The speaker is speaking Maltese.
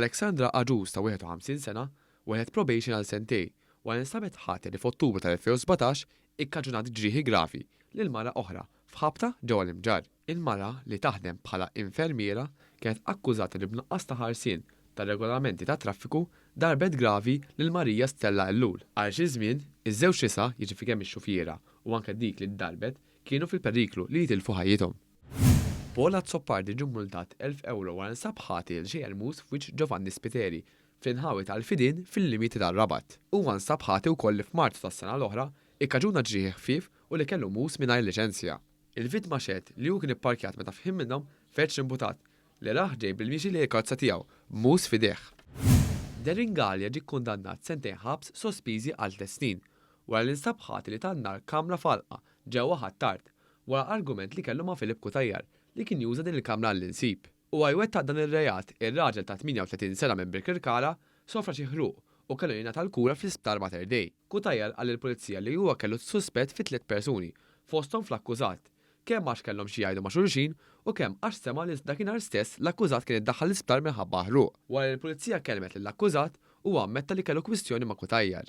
Alexandra Agius ta' 51 sena weħlet probation għal sentejn wara li nstabet ħatja li f'Ottubru tal-2017 ikkaġunat ġrieħi gravi lil mara oħra f'ħabta ġewwa l-Imġarr. Il-mara, li taħdem bħala infermiera, kienet akkużata li b'nuqqas ta' ħarsien tar-regolamenti tat-traffiku darbet gravi lil Maria Stella Ellul. Għal xi żmien, iż-żewġ nisa, jiġifieri kemm ix-xufiera u anke dik li ddarbet, kienu fil-periklu li jitilfu ħajjithom. Paul Azzopardi ġie mmultat 1,000 ewro wara li nstab ħati li xejjer mus f'wiċċ Giovanni Spiteri fl-inħawi tal-Fidien fil-limiti tar-Rabat. Huwa nstab ħati wkoll li f'Marzu tas-sena l-oħra ikkaġuna ġrieħi ħfief u li kellu mus mingħajr liċenzja. Il-vittma xehed li hu kien ipparkjat meta f'ħin minnhom feġġ l-imputat, li rah ġej bil-mixi lejn il-karozza tiegħu, b'mus f'idejh. Darren Galea ġie kkundannat sentejn ħabs sospiżi għal tliet snin wara li nstab ħati li ta n-nar kamra f'għalqa ġewwa Ħ'Attard wara argument li kellu ma' Philip Cutajar li kien juża din il-kamra għall-insib. Huwa jwettaq dan ir-reat, ir-raġel ta' 38 sena minn Birkirkara sofra xi ħruq u kellu jingħata l-kura fl-Isptar Mater Dei. Cutajar qal lill-Pulizija li huwa kellu suspett fi tliet persuni, fosthom fl-akkużat, kemm għax kellhom xi jgħidu ma' xulxin u kemm għax sema' li dakinhar stess l-akkużat kien iddaħħal l-isptar minħabba ħruq. Wara li l-Pulizija kellmet lill-akkużat, huwa ammetta li kellu kwistjoni ma' Cutajar.